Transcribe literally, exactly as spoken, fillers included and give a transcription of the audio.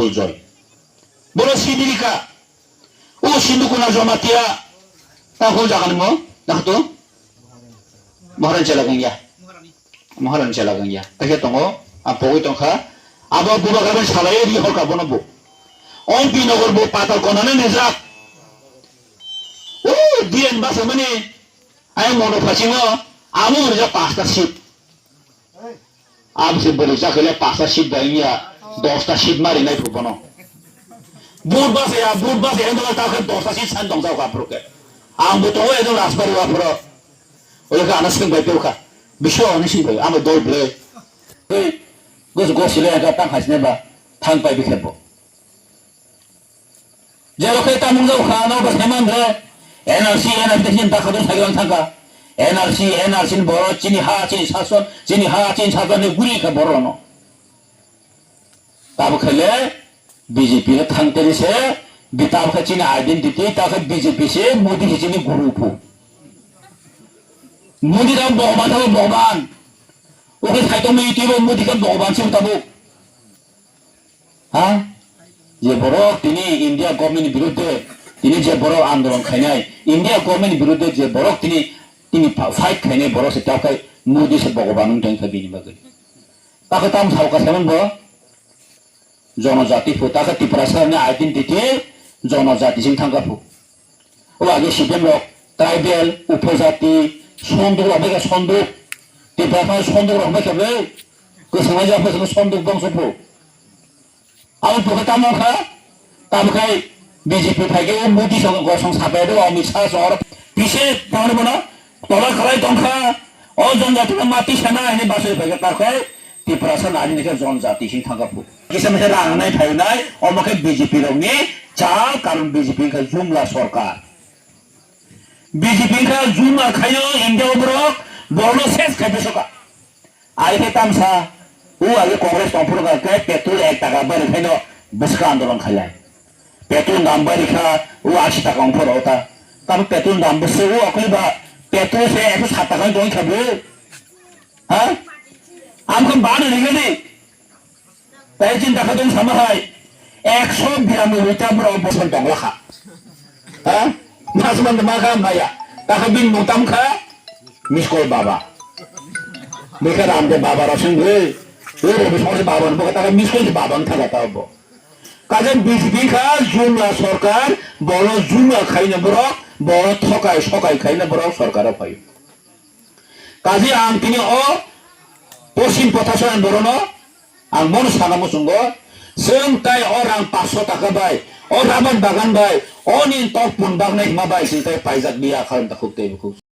Joy. Boro sibirika. O Sindhu Kuna Jamatia. Ta hol jaga ni mo. Nakto. Maharani chela gangya. Maharani chela gangya. Ta khe tongo. A pogwi tongkha. Abo bubagra bai salai ri horka bono bo. Ompi nogor bo patal konane nejak. O D N basa mani. Ayang mono phasingo. Amo rijak pasta seat. Aboni bwrwi chakhwile pasta seat bai wngya, dosta seat mari nai phuru bono. Vote bachaya, vote bachaya wngwi ta khe dosta seat san tong jao kha phuru khe. Ang bo tongo ekdom Rajbari o aphuru. Oya khe ano swng bai phuru kha. Biso ani swng bai, amo dol ble. Hei, gos gos sile ka tang khasne ba, thang pai bikhe bo. Jero khe tamung jao kha, ano bo saiman re. N R C, N R C ta khe dong sai lang thangka. N R C, N R C ni boro chini ha, chini sason, chini ha, chini sason ni guri kha boro no. Tabo khe le B J P no thang teri se, bi tabo khe chini identity, ta khe B J P se, Modi khe chini guru phu. Modi da Bhagwan thabo Bhagwan. O khe sai tong YouTube Modi khe Bhagwan se tabo. Ha? Je borok tini India government ni birudde, tini je borok andolon khainai, India government ni birudde je borok tini, tini pa-, fight khainai borok se, ta khe Modi se Bhagwan wng tong kha bini bagwi. Ta khe tam sao kha se man bo? Jonojati phu, ta khe Tiprasa ni identity jonojati sing thang kha phu. O age C P M rok tribal, upojati, sonduk rok bai kha sonduk. Tiprasa sonduk rok bai kha ble. Kwsang lai ja phu sonduk bongso phu. Abo phu khe tamo kha, tamo khai B J P phai khe o Modi song gosong sapai do, Amit Shah song oro pise tamo bono tola khalai tong kha. O jonjati no mati sana hini basai phai khe ta khai Tiprasa nani ni khe jonjati sing thang kha phu. Kisa misa rang nai phai nai, omo khe B J P rok ni chal, karon B J P khe jumla sorkar. B J P khe jumla khaio India o borok, borok no ses khai pesoka. Ai khe tamsa, o age Congress tong phuru khe petrol ek taka bari khaino bwswk andolon khailai. Petrol dam bari kha, o asi taka ong phuru ta. Tamo petrol dam bwswk o akhli ba petrol se ekso sat taka tong kha bo. Ha? Ang khe bana ringani. Tai chinta kha tong sama hai. Ekso biranoi ta borok boson tong lakha. Ha? Mas man ma kha maya. Ta kha bin mung tam kha. Miskol baba. Bikha ram de baba rosing he. He ro bismol se baba bo ta kha miskol se baba thang ta bo. Kaje B J P kha jumla sorkar, bolo jumla khaina borok, bolo thokai sokai khaina borok sorkar o phai. Kaje ang tini o Poschim Pothasani borono ang bono sana muchungo, chwng tai o rang paanch sho taka bai, o raban bagan bai, o ni tok pun bagnai hima bai chwng tai paijak biya khalam ta khuk tei bukhuk.